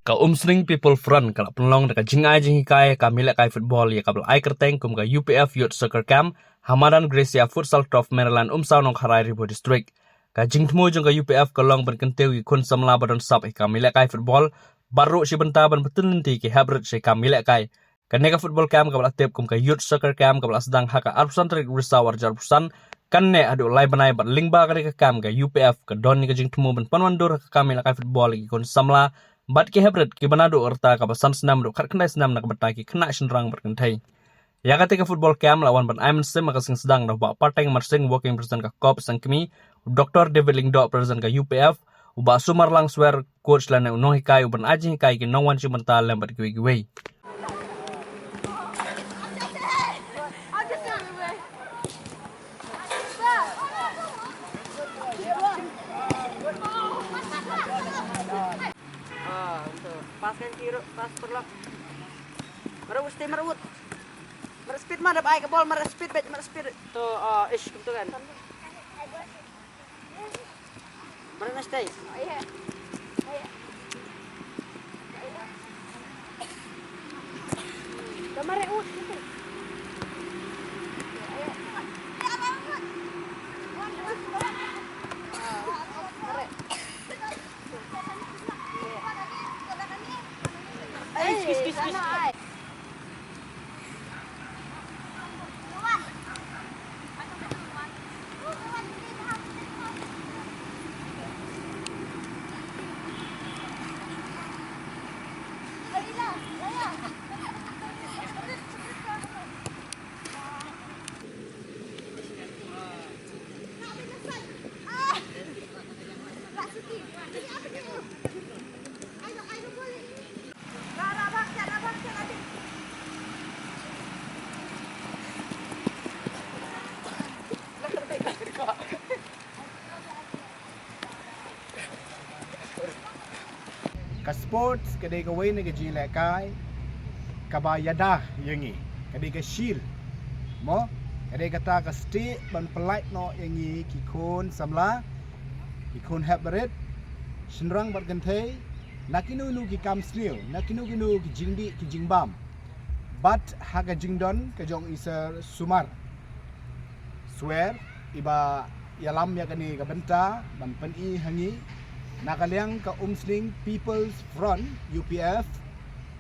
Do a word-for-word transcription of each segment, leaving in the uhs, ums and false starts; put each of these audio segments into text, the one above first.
Ka Umsning People Front ka la pynlong da ka jingai jinghikai ka kam ïalehkai football ïa kaba la ai kyrteng kum ka U P F Youth Soccer Camp ha madan Gracia Futsal Turf Maryland Umsaw Nongkharai Ri Bhoi District. Ka jingthmu jong ka U P F ka long ban kyntiew ïa ki khun samla ba don sap ha ka kam ïalehkai football bad ruh shi bynta ban pynlong lynti ki hep rit sha ka kam ïalehkai. Kane ka football camp kaba la tip kum ka Youth Soccer Camp kaba la sdang ha ka arphew san tarik Risaw arphew san, kan neh haduh lai bnai bad lyngba kane ka camp ka U P F ka don ïa ka jingthmu ban pynwandur ha ka kam ïalehkai football ïa ki khun samla bad ki hep rit kiba naduh ka rta kaba san snem haduh khatkhyndai snem na ka bynta ki khynnah shynrang bad kynthei. Ïa kata ka football camp la wan ban ai mynsiem ha ka seng sdang da u Bah Pateng Marsing, Working President ka COP Sengkmie, u Doctor David Lyngdoh, President ka U P F, u Bah Sumar Langswer, coach lane u nonghikai, u ban ai jinghikai ki nongwan shi bynta lem bad kiwei kiwei. Ah, betul. Pas kan kiri, pas perlak. Marut, mesti marut. Marut speed mah, dah baik ke bol, marut speed, baik marut speed. Tu, ah, ish, betul kan? Marut mesti. Oh, iya. Iya. Iya. Dah marut, gitu. Iya. Marut. Ka sports ka dei kawei na ka jingïalehkai kaba ïada ïa ngi, ka dei ka shield, mo, ka dei kata ka stieh ban pyllait noh ïa ngi ki khun samla, ki khun hep barit, shynrang bad kynthei, na kino kino ki kam sniew, na kino kino ki jingdih ki jingbam. Bad ha ka jingdon ka jong i Sir Sumar Swer, iba ïalam ïa kane ka bynta ban pyni ha ngi, na ka liang ka Umsning People's Front, U P F,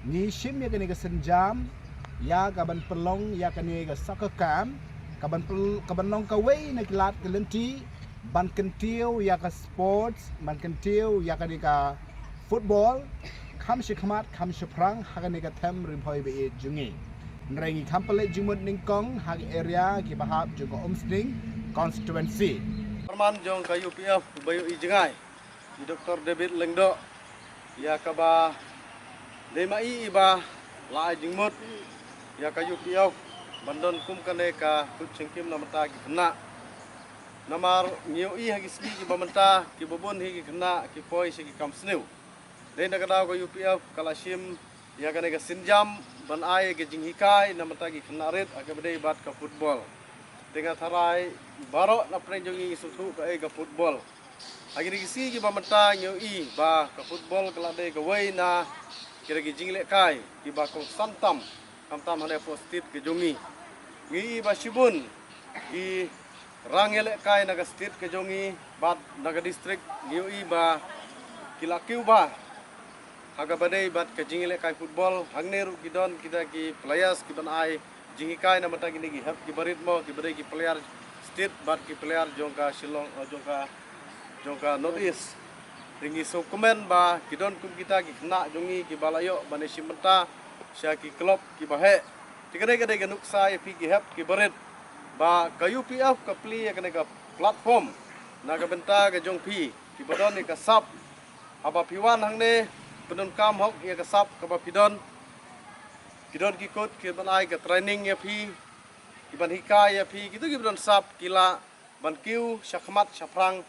ngi shim ïa kane ka sienjam ïa ka ban pynlong ïa kane ka soccer camp, ka ban pyn-, ka ban long kawei na ki lad ki lynti ban kyntiew ïa ka sports, ban kyntiew ïa kane ka football, kham shakhmat kham shaphrang ha kane ka them Ri Bhoi ba ïeit jong ngi. Hynrei ngi kham pynleit jingmut nyngkong ha ka area kiba hap jong ka Umsning constituency. Chairman jong ka U P F ba ïoh i jngai, i Doctor David Lyngdoh, ïa kaba dei ma i iba la ai jingmut ïa ka U P F ban don kum kane ka kut shynkim na bynta ki khynnah. Namar ngi ïohi ha ki sngi kiba mynta kiba bun hi ki khynnah ki poi sha ki kam sniew. Dei na ka daw ka U P F ka la shim ïa kane ka sienjam ban ai ka jinghikai na bynta ki khynnah rit ha kaba dei bad ka football. Te nga tharai baroh na pdeng jong ngi ngi sngewthuh kaei ka football. Ha kine ki sngi kiba mynta ngi ïohi ba ka football ka la dei kawei na ki, ki jingïalehkai kiba kongsan tam, khamtam hangne hapoh state ka jong ngi. Ngi ïohi ba shibun ki rang ïalehkai na ka state ka jong ngi bad na ka district ngi ïohi ba ki la kiew bha ha kaba dei bad ka jingïalehkai football. Hangne ruh ki don kita ki players kiban ai jinghikai na bynta kine ki hep kiba rit mo, kiba dei ki player state bad ki player jong ka Shillong, eh, jong ka, jong ka North East. Te ngi sngewkmen ba ki don kum kita ki khynnah jong ngi kiba la ïoh ban ïashim bynta sha ki club kiba heh. Te kane ka dei ka nuksa ïa phi ki hep kiba rit ba ka U P F ka plie ïa kane ka platform na ka bynta ka jong phi kiba don ïa ka sap. Haba phi wan hangne pyndonkam hok ïa ka sap kaba phi don. Ki don ki coach kiban ai ka training ïa phi, kiban hikai ïa phi, kito kiba don sap ki lah ban kiew shakhmat shaphrang.